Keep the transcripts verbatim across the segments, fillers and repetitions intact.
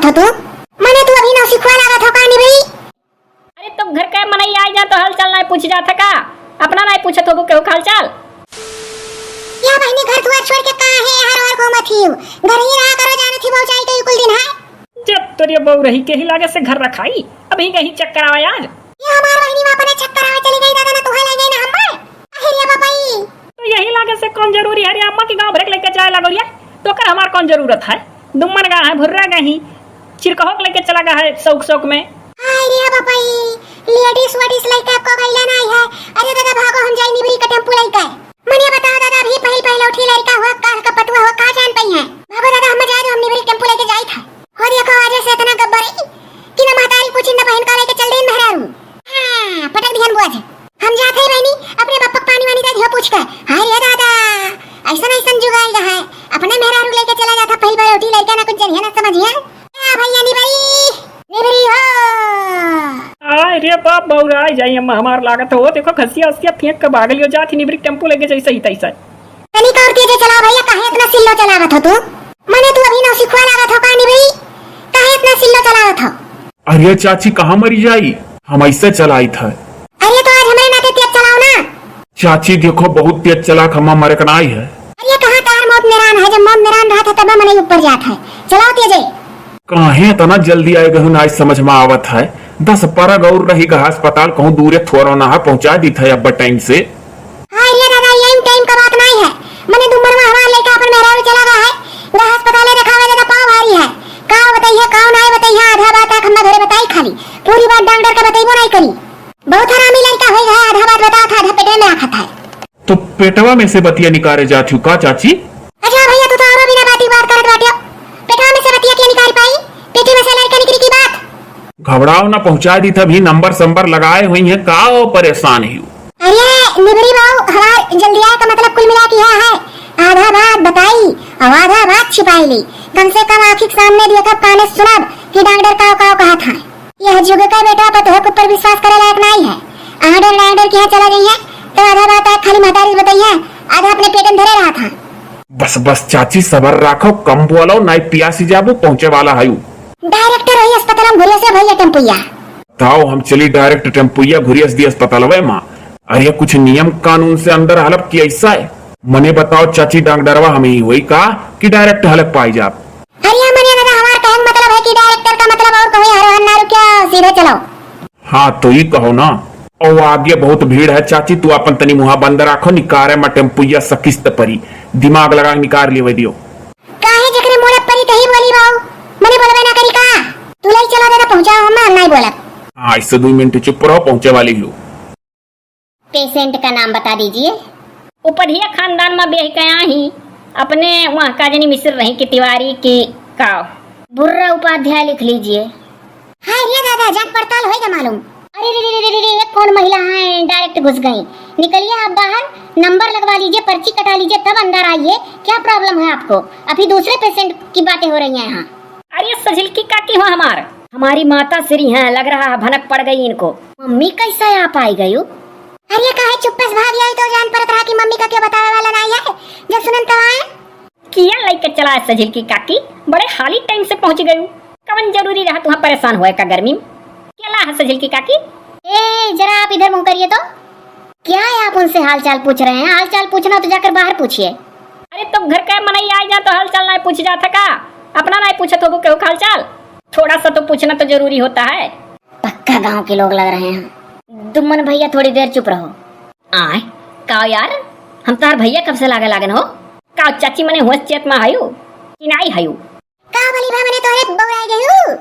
हो तू? मने तू अभी नौसिखुआ लागत हो का निबरी? अरे तो घर के मनई आइ जा तो हालचाल नाहीं पूछ जात है का? अपना नाहीं पूछत होबू केहू का हालचाल? या बहिनी घर दुआर छोड़ के काहे हर ओर घूमत हियो? घर ही रहा करो, जानत ही भौजाई के कुल दिन है। जब तोरिया बहू रही के ही लागे से घर रखाई, अभी कहीं चक्कर आवे आज। ये हमार बहिनी मा अपने चक्कर आवे चली गई दादा, ना तुहे ले गई ना हमें। अरे रे बाबाई। तो यही लागे से कौन जरूरी है रे अम्मा की गाँव भरे के लेके जाए लागो रे? तो कर हमार कौन जरूरत है? दुम्मन गा है, भुर्रा गही, चिरकहो के लेके चला गा है शौक शौक में। हाय रे बाबाई, लेडीज वेडीज लइका को गइला नाहीं है। अरे दादा भागो, हम जाई निबरी का टेम्पू लइका। मने बताओ दादा, अभी पहिल पहिल उठी लड़का हुआ, काल का पतुआ हुआ, का जान पई है। भागो दादा, हम जाए दो, हम निबरी टेम्पू लेके जाई था। हो देखो, आज से इतना गब्बर है कि ना महतारी पूछी ना बहन का लेके चल देन मेहरारू। हाँ, पटक दिहन बुआ जी। हम जात है बहनी, अपने बप्पा के पानी वानी दे दियो पूछ के। हाय रे दादा, ऐसन ऐसन जुगाड़ है, अपने मेहरारू लेके चला जाता पहिल पहिल उठी लड़का, ना कुछ जनिया ना समझिया। ए भैया निबरी, निबरी हो। आय रे बाप, बौराय जाई अम्मा हमार लागत हो। देखो खसिया उसिया फेंक के भागल हो जात ही निबरी टेम्पू लेके जैसे ही तैसे। तनी का और तेजे चलाओ भैया, काहे इतना सिल्लो चलावत हो तू? मने तू अभी नौसिखुआ लागत हो का निबरी? काहे इतना सिल्लो चलावत हो? अरे चाची कहाँ मरी जाई, हम ऐसे चलाइत है। अरे तो आज हमरे नाते तेज चलाओ ना। चाची देखो, बहुत तेज चला, खम्मा मरे के नाई है। अरे कहाँ तार मौत निरान है, जब मौत निरान रहत है तब मनई ऊपर जात है। चलाओ तेजे। काहे इतना जल्दी आए गहू, नाई समझ में आवत है। दस परग और रही गा अस्पताल, कहूँ दूरे थोरो ना है, पहुँचा दीत है अब टाइम से। हाय रे दादा, यही टाइम का बात नाई है। मने दुम्मन में हमार लइका अपन मेहरारू चला गा है, गा अस्पताले देखावे दादा, पाँव भारी है। का बताई है, का नाई बताई है, आधा बात आँख में धरे बताई खाली, पूरी बात डॉक्टर का बतइबो नाई करी। बहुत हरामी लड़का होई है, आधा बात बतावत है, आधा पेटे में रखत है। तो पेटवा में से बतिया निकारे जात हूँ का चाची? अच्छा भैया, तू तो औरो बिना बाती बात करत बाटे। पेटवा में से बतिया के निकाल पाई? पेटी में से लड़का निकली की बात? घबराओ ना, पहुँचा दी, तभी नंबर संबर लगाए हुई है, का हो परेशान ही? अरे निबरी बाऊ, हमार जल्दी आए का मतलब कुल मिला के यह है, आधा बात बताई और आधा बात छिपाई ली। कम से कम आँखी के सामने देखब, काने सुनब कि डॉक्टर काव काव कहत है। यह जुग का बेटा पतोह के ऊपर विश्वास करे लायक नाई है। आडर डाडर के यहाँ चला गई है, तो आधा बात आए खाली महतारी बताई है, आधा अपने पेट में धरे रहा था। बस बस चाची, सबर राखो, कम बोलो, नाई पियासी जाबू, पहुँचे वाला है उ। डायरेक्टर वही अस्पताल में घुरिया से भैया टेम्पुया। ताओ हम चली डायरेक्ट टेम्पुया घुरिया से दी अस्पताल वे माँ। अरे कुछ नियम कानून से अंदर हलब कि ऐसा है? मने बताओ चाची, डॉक्टरवा हम ही हुई का कि डायरेक्ट हलक पाई जाब? अरे मने दादा, हमार कहन मतलब है कि डायरेक्टर का मतलब और कहूँ हरो हन्ना रुक्या, सीधे चलो। हाँ, तो ई कहो ना। ओ, आगे बहुत भीड़ है चाची, तू अपन तनी मुहा बंद राखो, निकारे मा टेम्पुया सकिस्त परी, दिमाग लगा के निकार लेवे दियो। काहे जेकरे मोड़े परी तही बोली बाऊ, मने बोलबे ना करी का? तू ले चलो दादा, पहुँचाओ, हम नाई बोलब। हाँ, इससे दो मिनट चुप रहो, पहुँचे वाली हूँ। पेशेंट का नाम बता दीजिए। उपधिया खानदान मा बेह के आही, अपने वहाँ काजनी मिश्र रही कि तिवारी की काव। बुर्रा उपाध्याय लिख लीजिए। हाय रे दादा, जांच पड़ताल होइगा मालूम। अरे रे रे रे रे रे, ये कौन महिला हैं, डायरेक्ट घुस गई। निकलिए आप बाहर, नंबर लगवा लीजिए, पर्ची कटा लीजिए, तब अंदर आइए। क्या प्रॉब्लम है आपको? अभी दूसरे पेशेंट की बातें हो रही हैं यहाँ। अरे सझिलकी काकी हो हमार, हमारी माता श्री हैं, लग रहा है भनक पड़ गई इनको। मम्मी कैसे आप आई गयू? अरे काहे चुप्पे से भाग आई, तो जान परत रहा कि मम्मी का क्यों बतावे वाला नहीं है, जब सुनन तो आए। किया लइके चला है सझिलकी काकी, बड़े हाली टाइम से पहुँच गयू। कवन जरूरी रहा तुहाँ परेशान होए का गर्मी में? क्या ला है सझिलकी काकी? ए, जरा आप इधर मुँह करिए तो। क्या है आप उनसे हालचाल पूछ रहे हैं? हालचाल पूछना हो तो जाकर बाहर पूछिए। अरे तो घर के मनई आए जा तो हालचाल नहीं पूछ जात है का? अपना नहीं पूछत होबू केहू का हालचाल? थोड़ा सा तो पूछना तो जरूरी होता है। पक्का गांव के लोग लग रहे हैं। दुम्मन भैया थोड़ी देर चुप रहो। आय, का यार, हम तार भैया कब से लागे लागन हो? का चाची मने होश चेत मा हयू कि नाई हयू? का बोली भा मने तोहरे बउराई गयू?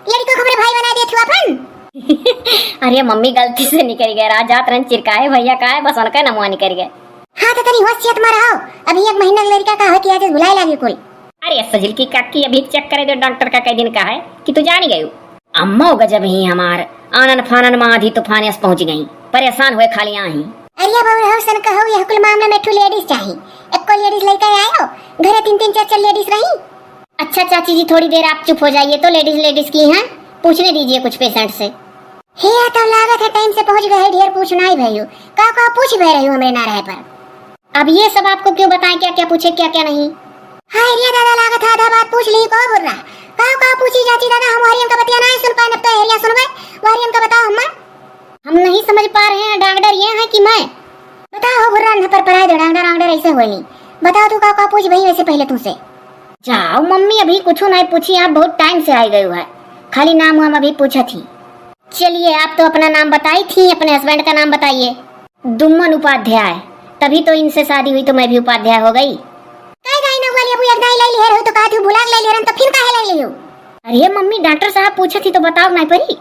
लड़को हमरे भाई बना देत हूँ अपन। अरे मम्मी गलती से निकल गए, राह जात रहन चिरकाए भैया का है, बस उनका नमुआ निकल गए। हाँ तो तनी होश चेत मा रहो, अभी एक महीना के लड़का का हो कि आज भुलाए लागे कुल। अरे सझिलकी काकी अभी चेक करे दो डॉक्टर का कई दिन का है कि तू जानी गयू। अम्मो गजब ही हमार, आनन फानन मा आधी तूफान यस पहुँच गई, परेशान हुए खाली आही। अरे बउरहू सन कहू, यह कुल मामला में ठू लेडीज चाही, एको लेडीज लेके आयो, घरे तीन तीन चार चार लेडीज रही। अच्छा चाची जी, थोड़ी देर आप चुप हो जाइए तो, लेडीज लेडीज की हैं, पूछने दीजिए कुछ पेशेंट से। हे, तो लागत है टाइम से पहुँच गए, ढेर पूछना ही भयू, का का पूछ भय रही हूँ हमरे ना रहे पर। अब ये सब आपको क्यों बताएं, क्या क्या पूछे क्या क्या नहीं? हाय रे दादा, लागत है आधा बात पूछ ली को बुर्रा। का, का पूछी चाची दादा, हम वहरियन का बतिया नाहीं सुन पाए, अब तो एहरिया सुनबे, वहरियन का बताओ हम्मा। हम नहीं समझ पा रहे हैं, डांगडर ये हैं कि मैं? बताओ हो भुर्रा, न पर पराए दो, डांगडर, डांगडर ऐसे होई। बताओ तू का, का पूछ भई वैसे पहले तुमसे। जाओ मम्मी, अभी कुछ नहीं पूछी, आप बहुत टाइम से आ गए हो है, खाली नाम वाम अभी पूछा थी। चलिए, आप तो अपना नाम बताई थी, अपने हस्बैंड का नाम बताइए। दुम्मन उपाध्याय। तभी तो इनसे शादी हुई तो मैं भी उपाध्याय हो गई। कह दाई ना वाली अबू एक दाई लाई लिहे रहो तो कहा थी भुला के लाई लिहे रहन तो फिर काहे लाई लिहो? अरे मम्मी, डॉक्टर साहब पूछे थी तो बताओ ना परी।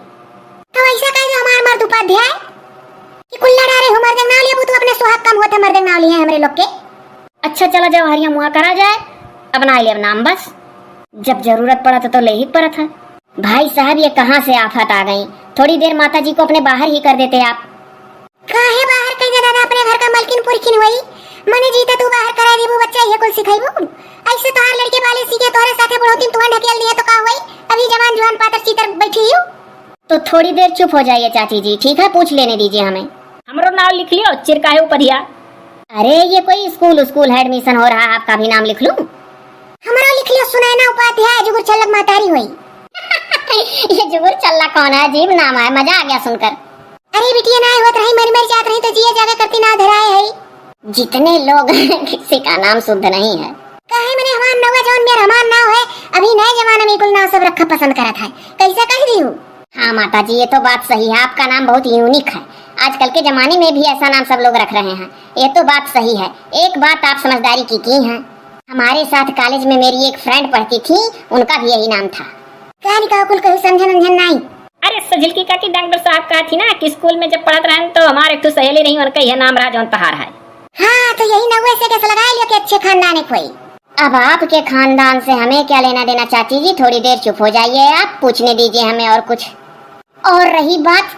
तो ऐसा कह दो हमार मर्द उपाध्याय कि कुल्ला डारे हो मर्द नाव लेबू तू अपने सुहाग कम होते मर्द नाव लिए हमरे लोग के। अच्छा चला जाओ हरिया मुआ करा जाए, अब ना ले अब नाम बस। जब जरूरत पड़ा तो, तो ले ही पड़त है। भाई साहब, ये कहाँ से आफत आ गई? थोड़ी देर माता जी को अपने बाहर ही कर देते आप। काहे बाहर कइले दादा, अपने घर का मलकिन पुरखिन होई, मने जीते तू बाहर करा देबू, बच्चा ये कुल सिखाइबू? ऐसे तोहार लड़के बाले सीखे तोहरे साथे बुढ़ौती में तुहन ढकेल दिए तो का होई? अभी जवान जुआन पातर चीतर बैठी हो। तो थोड़ी देर चुप हो जाइए चाची जी, ठीक है, पूछ लेने दीजिए हमें। हमरो नाव लिख लियो, चिरकाहे उपधिया। अरे ये कोई स्कूल, स्कूल है, एडमिशन हो रहा है, आपका भी नाम लिख लूं? हमरो लिख लियो, सुनैना उपाध्याय, जुगुर चल्लक महतारी होई। ये जुगुर चल्ला कौन है? अजीब नाम है, मजा आ गया सुनकर। अरे बिटिया, ना होत रही, मर मर जात रही तो जिए जागे करती ना धराए है। जितने लोग हैं, किसी का नाम शुद्ध नहीं है। काहे मने हमार नौवा जौन मेर हमार नाव है, अभी नए जमाने में कुल नाव सब रखा पसंद करत है। कैसा कह दी हूँ? हाँ माता जी, ये तो बात सही है, आपका नाम बहुत यूनिक है। आजकल के जमाने में भी ऐसा नाम सब लोग रख रहे हैं, ये तो बात सही है। एक बात आप समझदारी की की हैं, हमारे साथ कॉलेज में मेरी एक फ्रेंड पढ़ती थी, उनका भी यही नाम था। कहानी का कुल कहीं समझन उलझन नहीं। अरे सझिलकी काकी, डॉक्टर साहब कहा थी ना कि स्कूल में जब पढ़त रहन तो हमारे एक ठो सहेली रही, उनका यह नाम रहा जौन तहार है। हाँ, तो यही नौवे से कैसे लगा लियो कि अच्छे खानदान एक होई। अब आपके खानदान से हमें क्या लेना देना चाची जी, थोड़ी देर चुप हो जाइए आप, पूछने दीजिए हमें और कुछ। और रही बात,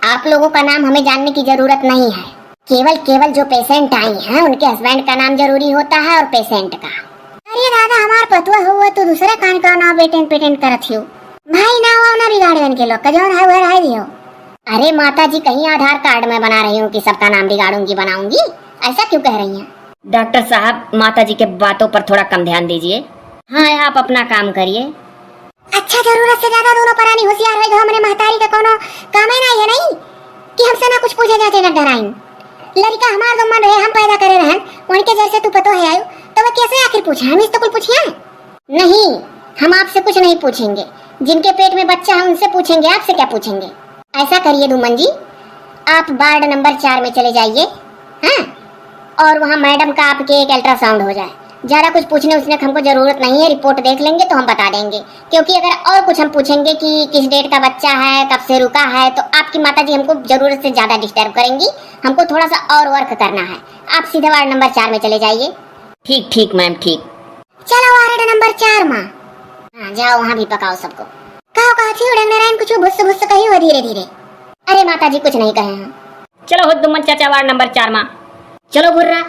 आप लोगों का नाम हमें जानने की जरूरत नहीं है। केवल, केवल जो पेशेंट आई हैं, उनके हस्बैंड का नाम जरूरी होता है और पेशेंट का। अरे दादा, हमार पतुआ हुआ तो दूसरे कान का नाम पेटेंट पेटेंट करत हियो। भाई ना हुआ ना बिगाड़े इनके लोग का, जौन है वह रह दियो। अरे माता जी, कहीं आधार कार्ड मैं बना रही हूँ कि सबका नाम बिगाड़ूंगी बनाऊंगी, ऐसा क्यों कह रही हैं? डॉक्टर साहब, माता जी के बातों पर थोड़ा कम ध्यान दीजिए। हाँ, आप अपना काम करिए। अच्छा, जरूरत से ज्यादा दोनों परानी होशियार होई गए। हमरे महतारी का कोनो कामे नाई है नहीं कि हमसे ना कुछ पूछे जांचे न डराइन। लड़का हमार दुम्मन रहे, हम पैदा करे रहन, उनके जर से तू पतो है आयु, तो वह कैसे आखिर पूछे? हम इस तो कुल पूछिया है? नहीं, हम आपसे कुछ नहीं पूछेंगे। जिनके पेट में बच्चा है उनसे पूछेंगे, आपसे क्या पूछेंगे? ऐसा करिए दुम्मन जी, आप वार्ड नंबर चार में चले जाइए, हाँ, और वहाँ मैडम का आपके एक अल्ट्रासाउंड हो जाए। ज़्यादा कुछ पूछने उछने की हमको ज़रूरत नहीं है, रिपोर्ट देख लेंगे तो हम बता देंगे, क्योंकि अगर और कुछ हम पूछेंगे कि किस डेट का बच्चा है, कब से रुका है, तो आपकी माता जी हमको ज़रूरत से ज़्यादा डिस्टर्ब करेंगी। हमको थोड़ा सा और वर्क करना है। आप सीधे वार्ड नंबर चार में चले जाइए। ठीक, ठीक मैम, ठीक। चलो वार्ड नंबर चार मा। हाँ, जाओ वहाँ भी पकाओ सबको। कहो, कहो, थी उड़ंग नारायण कुछ भुस्स भुस्स कही हो धीरे धीरे। अरे माता जी, कुछ नहीं कहे हैं। चलो हो दुम्मन चाचा वार्ड नंबर चार मा। चलो भुर्रा।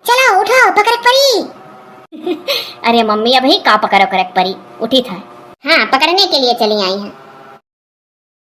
चलो उठो, पकड़े परी। अरे मम्मी, अभी का पकड़ो करे परी, उठी था। हाँ, पकड़ने के लिए चली आई हैं।